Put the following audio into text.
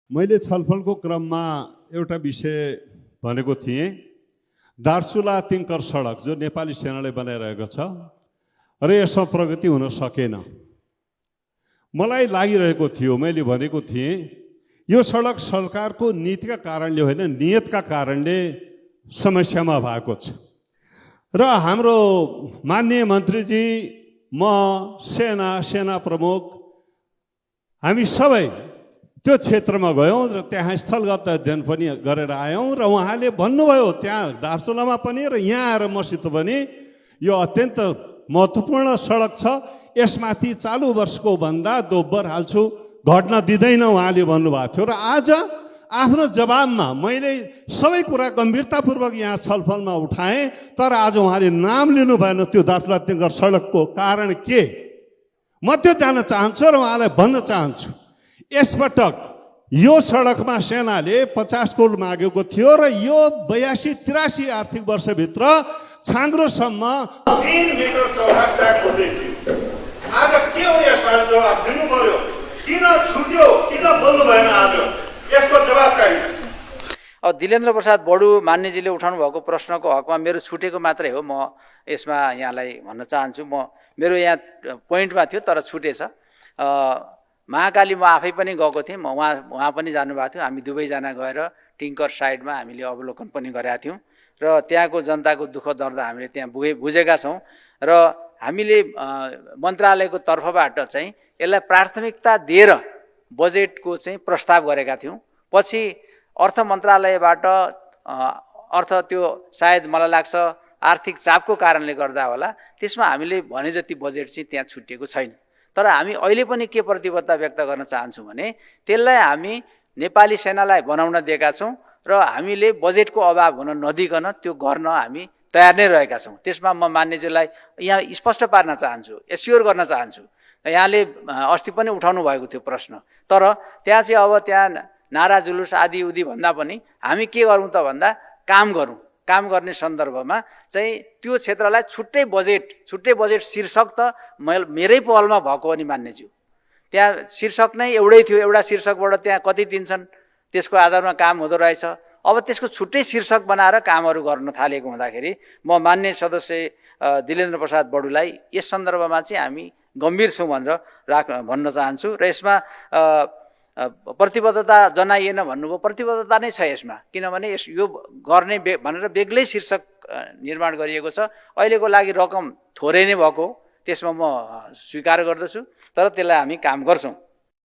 मैले छलफलको क्रममा एउटा विषय भनेको थिएँ, दार्चुला तिङ्कर सडक जो नेपाली सेनाले बनाइरहेको छ र यसमा प्रगति हुन सकेन। मलाई लागिरहेको थियो, मैले भनेको थिएँ यो सडक सरकारको नीतिका कारणले होइन, नियतका कारणले समस्यामा भएको छ। र हाम्रो माननीय मन्त्रीजी, म, सेना प्रमुख, हामी सबै त्यो क्षेत्रमा गयौँ र त्यहाँ स्थलगत अध्ययन पनि गरेर आयौँ र उहाँले भन्नुभयो त्यहाँ दार्चुलामा पनि र यहाँ आएर मसित पनि यो अत्यन्त महत्त्वपूर्ण सडक छ, यसमाथि चालु वर्षको भन्दा दोब्बर हाल्छु, घट्न दिँदैन उहाँले भन्नुभएको थियो। र आज आफ्नो जवाबमा मैले सबै कुरा गम्भीरतापूर्वक यहाँ छलफलमा उठाएँ, तर आज उहाँले नाम लिनु भएन त्यो दार्चुला तिङ्कर सडकको कारण के, म त्यो जान्न चाहन्छु र उहाँलाई भन्न चाहन्छु। यसपटक यो सडकमा सेनाले 50 करोड मागेको थियो र यो 82-83 आर्थिक वर्षभित्र छाङ्ग्रोसम्म 3 मिटर चौडा ट्र्याक हुँदै थियो। आज के हो यसमा जवाब दिनु पर्यो, किन छुट्यो, किन बोल्नु भएन, आज यसको जवाब चाहियो। अब दिलेन्द्र प्रसाद बडु मान्यजीले उठाउनु भएको प्रश्नको हकमा मेरो छुटेको मात्रै हो, म यसमा यहाँलाई भन्न चाहन्छु। मेरो यहाँ पोइन्टमा थियो तर छुटेछ। महाकाली म आफै पनि गएको थिएँ, उहाँ पनि जानुभएको थियो। हामी दुवैजना गएर टिङ्कर साइडमा हामीले अवलोकन पनि गरेका थियौँ र त्यहाँको जनताको दुःख दर्द हामीले त्यहाँ बुझेका छौँ र हामीले मन्त्रालयको तर्फबाट चाहिँ यसलाई प्राथमिकता दिएर बजेटको चाहिँ प्रस्ताव गरेका थियौँ। पछि अर्थ मन्त्रालयबाट त्यो सायद मलाई लाग्छ आर्थिक चापको कारणले गर्दा होला, त्यसमा हामीले भने जति बजेट चाहिँ त्यहाँ छुटिएको छैन। तर हामी अहिले पनि के प्रतिबद्धता व्यक्त गर्न चाहन्छौँ भने त्यसलाई हामी नेपाली सेनालाई बनाउन दिएका छौँ र हामीले बजेटको अभाव हुन नदिकन त्यो गर्न हामी तयार नै रहेका छौँ। त्यसमा म मान्यजीलाई यहाँ स्पष्ट पार्न चाहन्छु, एस्योर गर्न चाहन्छु। यहाँले अस्ति पनि उठाउनु भएको थियो प्रश्न, तर त्यहाँ चाहिँ अब त्यहाँ नारा जुलुस आदि उदि भन्दा पनि हामी के गरौँ त भन्दा काम गर्ने सन्दर्भमा चाहिँ त्यो क्षेत्रलाई छुट्टै बजेट शीर्षक त मेरै पहलमा भएको हो नि मान्यज्यू। त्यहाँ शीर्षक नै एउटै थियो, एउटा शीर्षकबाट त्यहाँ कति दिन्छन् त्यसको आधारमा काम हुँदो रहेछ। अब त्यसको छुट्टै शीर्षक बनाएर कामहरू गर्न थालेको हुँदाखेरि म मान्य सदस्य दिलेन्द्र प्रसाद बडुलाई यस सन्दर्भमा चाहिँ हामी गम्भीर छौँ भनेर भन्न चाहन्छु। र यसमा प्रतिबद्धता जनाइएन भन्नुभयो, प्रतिबद्धता नै छ यसमा, किनभने यो गर्ने भनेर बेग्लै शीर्षक निर्माण गरिएको छ। अहिलेको लागि रकम थोरै नै भएको, त्यसमा म स्वीकार गर्दछु, तर त्यसलाई हामी काम गर्छौँ।